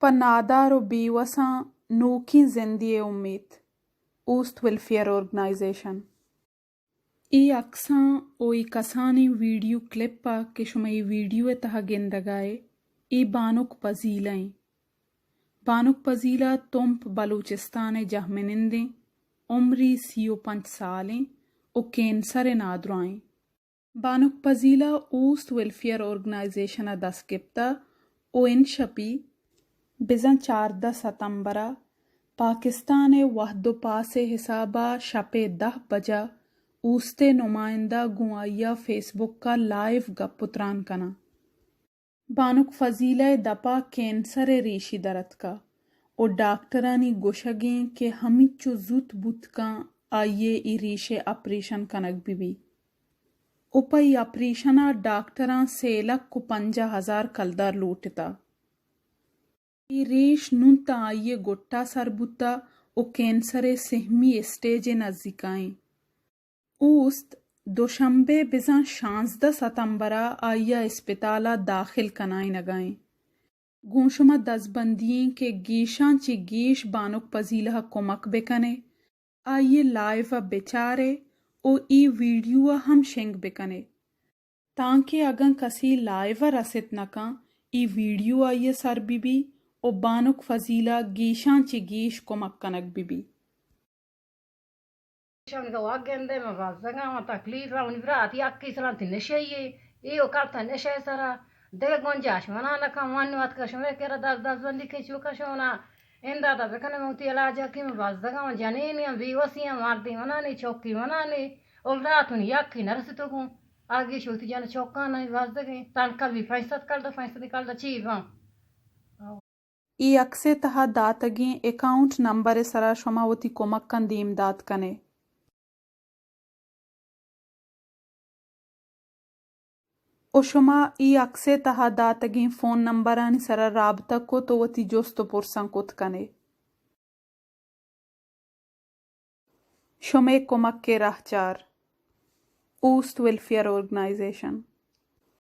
پہ نادار و بیوساں نوکیں زندے ءِ امیت۔ اوست ویلفیئر آرگنائزیشن۔ اے عکساں و اے کسانیں ویڈیو کلپ ءَ کہ شما اے ویڈیو ءِ تہا گندگ ءَ ئے، اے بانک پزیلہ ایں۔ بانک پزیلہ تمپ بلوچستان ءِ جہمنندیں، عمری سی و پنچ سالیں و کینسر ءِ نادراہیں۔ بانک پزیلہ اوست ویلفیئر آرگنائزیشن ءَ دست گپتہ و انشپی بزاں چاردہ ستمبر ءَ پاکستان ءِ وھد و پاس ءِ حساب ءَ شپ ءِ دہ بج ءَ اوست ءِ نمائندہ گوں آئی ءَ فیس بک ءَ لائیو گپ و تران کناں۔ بانک فضیلہ ءِ دپ ءَ کینسر ءِ ریشی در اتکہ و ڈاکٹرانی گوشگ ایں کہ ہمینچو زوت بوت کن آئی ءِ اے ریش ءِ آپریشن کنگ بہ بی و پہ اے آپریشن ءَ ڈاکٹراں سے لکھ و پنجاہ ہزار کلدار لوٹتہ۔ اے ریش نوں تاں آئی ءِ گٹ ءَ سر بوتہ و کینسر ءِ سہمی اسٹیج ءِ نزیک ءَ ایں۔ اوست دوشنبے بزاں شانزدہ ستمبر ءَ آئی ءَ اسپتال ءَ داخل کنائینگ ءَ ایں۔ گوں شما دزبندی ایں کہ گیشاں چہ گیش بانک پزیلہ ءَ کمک بہ کن ئے، آئی ءِ لائیو ءَ بچار ئے و اے ویڈیو ءَ ہم شنگ بہ کن ئے، تانکہ اگاں کسے لائیو ءَ رست نہ کن، اے ویڈیو آئی ءَ سر بہ بی و بانک فضیلہ گیشاں چہ گیش کمک کنگ بہ بی۔ شمنگا واگندے، من بزگاں، من تکلیف ءَ، منی برات یکی سلامتی نشئی ءَ، اے و کپتہ نشہ ءِ سرا، دگہ گنجائش منا نکن، من وت کہ شمے کرا دست دست بندی کہ چوکا شونا امداد ءَ بکنے، من وتی علاج ءَ کہ من بزگاں، من جنینی آں، بے وسی آں، مردی منا نی، چوکی منا نی، اولداتونی یکی نرسیتو گوں، آگیش وتی جن چوکاں نی بزگیں، تنکا بی پنچ سد کلدار، پنچ سد کلدار چی باں؟ اے عکس ءِ تہا داتگیں اکاؤنٹ نمبر ءِ سرا شما وتی کمکاں دیم دات کن ئے۔ و شما اے عکس ءِ تہا داتگیں فون نمبرانی سرا رابطہ کت و وتی جست و پرساں کت کن ئے۔ شمے کمک ءِ رہچار، اوست ویلفیئر آرگنائزیشن۔